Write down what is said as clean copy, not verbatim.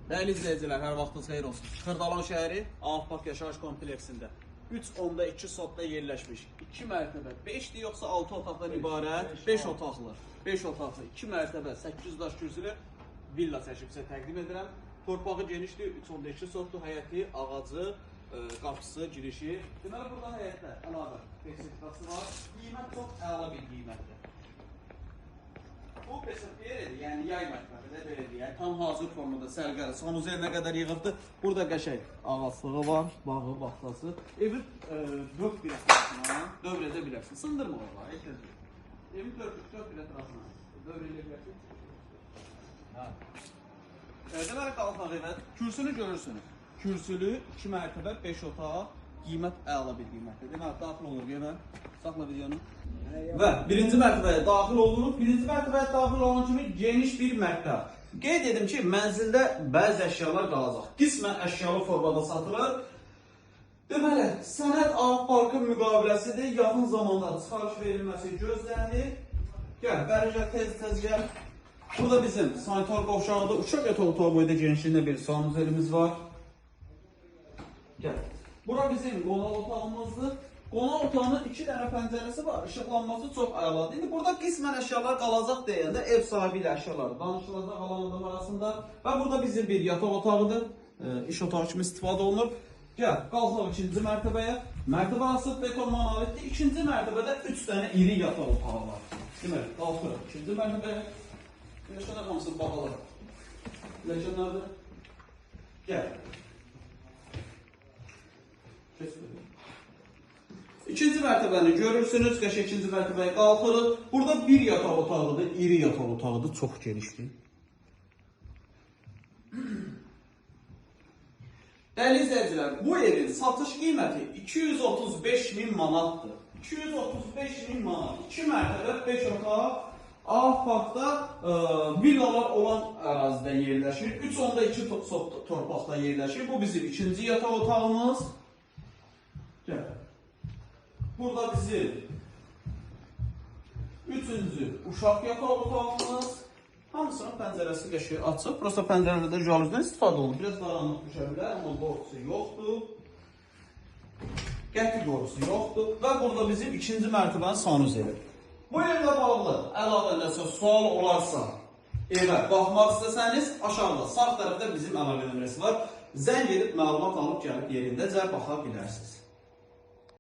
Dəyərli izləyicilər, hər vaxtınız xeyir olsun. Xırdalan şəhəri Avpak yaşayış kompleksində 3,2 sotda yerləşmiş. 2 mərtəbə, 5-dir yoxsa 6 otaqdan ibarət, 5 otaqlı, 5 otaqlı, 2 mərtəbə, 800 daş kürsülü villa çəkib sizə təqdim edirəm. Torpağı genişdir, 3,2 sotdur, həyəti, ağacı, qapısı, girişi. Deməli burada həyətdə əlavə besetkası var. Qiymət çox əla bir qiymətdir. Bu pesetkədir, yəni yay mətbəxi də belə deyək. Tam hazır formada sərgəli sanuzelinə qədər yığıbdır. Burada qəşəng ağaclığı var, bağı, bağçası. Evi dörd bir ətrafına dövr edə bilərsin. Sındırma olar, ehtiyac yox. Evi dörd bir ətrafına dövr edə bilərsin. Hə. Deməli qalxaq evə. Kürsünü görürsünüz. Kürsülü 2 mərtəbə, 5 otaq, qiymət əla bir qiymətdir. Deməli daxil oluruq evə. Saxla videonu. Və birinci mərtəbəyə daxil oluruq. Birinci mərtəbəyə daxil olan kimi geniş bir mətbəx. Qeyd edim ki, mənzildə bəzi əşyalar qalacaq. Qismən əşyalı formada satılır. Deməli, sənəd Avparkın müqaviləsidir. Yaxın zamanda çıxarış verilməsi gözlənilir. Gəl, bəri gəl, tez-tez gəl. Burada bizim sanitar qovşağıdır. Uşaq yatağı otağı boyda genişliyində bir sanuzelimiz var. Gəl. Bura bizim qonaq otağımızdır. Qonaq otağının 2 dənə pəncərəsi var. İşıqlanması çox əladır. İndi burada qismən əşyalar qalacaq deyəndə ev sahibi ilə əşyalar danışılacaq alan adam arasında. Və burada bizim bir yataq otağıdır. İş otağı kimi istifadə olunur. Gəl, qalxaq ikinci mərtəbəyə. Mərtəbə arası beton monolitdir. İkinci mərtəbədə 3 dənə iri yataq otağı var. Deməli, qalxırıq ikinci mərtəbəyə. Pilləkənlər hamısı bahalı. Pilləkənlərdir. Gəl. Keç belə. İkinci mərtəbəni görürsünüz. Qəşəng ikinci mərtəbəyə qalxırıq. Burada bir yataq otağıdır, iri yataq otağıdır, çox genişdir. Dəyərli izləyicilər, bu evin satış qiyməti 235 min manatdır. 235 min manat. 2 mərtəbə, 5 otaq. Avparkda villalar olan ərazidə yerləşir. 3,2 sot torpaqda yerləşir. Bu bizim ikinci yataq otağımız. Gəl. Burada bizim üçüncü uşaq yataq otağımız. Hamısının pəncərəsi qəşəng açıq. Prosta pəncərələrdə jalüzdən istifadə olunur. Biraz qaranlıq düşə bilər, amma qorxusu yoxdur. Qəti qorxusu yoxdur. Və burada bizim ikinci mərtəbənin sanuzeli. Bu evlə bağlı əlavə nəsə sual olarsa, evə baxmaq istəsəniz, aşağıda sağ tərəfdə bizim əlaqə nömrəsi var. Zəng edib məlumat alıb gəlib yerindəcə baxa bilərsiniz.